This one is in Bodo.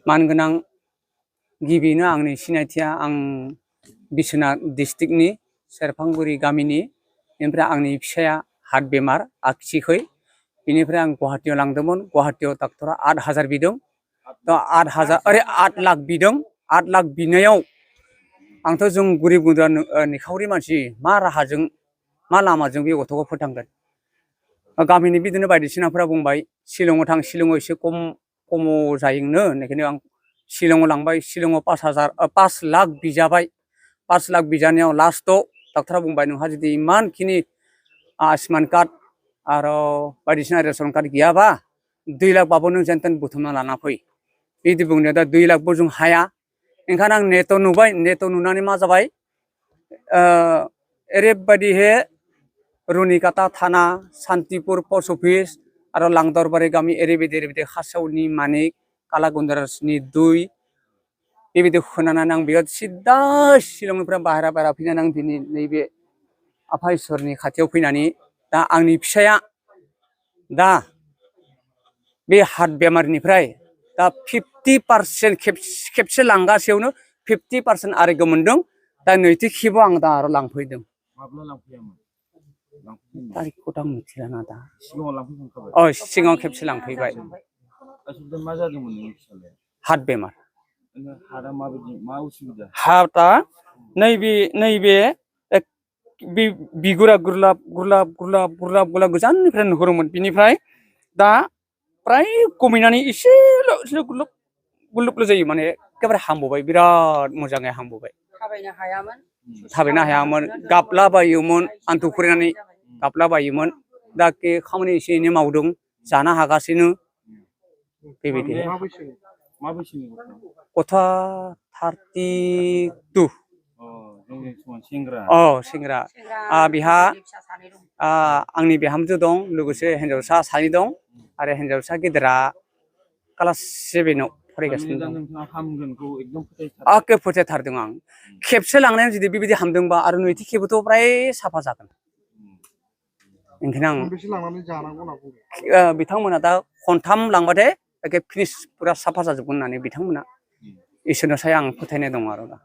मानगोनां गिबिनो आंनि सिनायथिया आं बिश्वनाथ डिस्ट्रिक्टनि सेरफांगुरि गामिनि बेनिफ्राय आंनि फिसाया हार्ट बेमार आगसिखै बेनिफ्राय आं गुवाहाटीयाव लांदोंमोन गुवाहाटीयाव डाक्टरा 8,000 बिदों थ' 8 लाख बिदों 8 लाख बिनायाव आंथ' जों गरिब गुन्द्रा निखावरि मानसि मा राहाजों मा लामाजों बे गथ'खौ फोथांगोन गामिनि बिदिनो बायदिसिनाफोरा बुंबाय शिलंआव थां शिलंआव एसे खमाव जायोनो बेनिखायनो आं शिलंआव लांबाय शिलंआव 5 लाख बिजाबाय 5 लाख बिजानायाव लास्टआव डाक्टरा बुंबाय नोंहा जुदि इमानखिनि आयुष्मान कार्ड आरो बायदिसिना रेशन कार्ड गैयाबा 2 लाखबाबो नों जेन तेन बुथुमना लाना फै बिदि बुंनाया दा 2 लाखबो जों हाया ओंखायनो आं नेटआव नुबाय नेटआव नुनानै मा जाबाय ओरैबायदिहे रुनिकाटा थाना सान्तिपुर पस्ट अफिस आरो लांदरबारि गामि ओरैबायदि खासेवनि मानिक कालागुन्दारासनि 2 बेबायदि खोनानानै आं बेयाव सिदा शिलंनिफ्राय बाहेरा फैनानै आं दिनै नैबे आफा इसोरनि खाथियाव फैनानै दा आंनि फिसाया दा बे हार्ट बेमारनिफ्राय दा 50% खेबसे लांगासेयावनो 50% आरोग्य मोनदों दा नैथि खेबाव आं दा आरो लांफैदों माब्ला लांफैयामोन तारिखखौथ' आं मिथिला ना दा सिगाङाव लांफैखांखाबाय सिगाङाव खेबसे लांफैबाय आसलते मा जादोंमोन नोंनि फिसालाया हार्ट बेमार हार्टआ माबायदि मा उसुबिदा हार्टआ नैबे बिगुरा गुरलाब गोजाननिफ्राय नुहुरोमोन बिनिफ्राय दा प्राय कमिनानै एसेल' गुरलुबल' जायो माने एखेबारे हामबोबाय बिराद मोजाङै हामबोबाय थाबायनो हायामोन गाबलाबायोमोन आन्थु खुरायनानै गाबलाबायोमोन दा खामानि एसे एनै मावदों जानो हागासिनो बेबायदि मा बैसोनि गथ'आ 32 सेंग्रा बिहा आंनि बिहामजो दं लोगोसे हिन्जावसा 2 दं आरो हिन्जावसा गेदेरा क्लास 7आव फरायगासिनो दं फोथायथारदों आं खेबसे लांनायाव जुदि बेबायदि हामदोंबा आरो नैथि खेबथ' प्राय साफा जागोन ओंखायनो आं बिथांमोना दा खनथाम लांबाथाय एखे फिनिश पुरा साफा जाजोबगोन होननानै बिथांमोना इसोरनि सायाव आं फोथायनाय दं आरो दा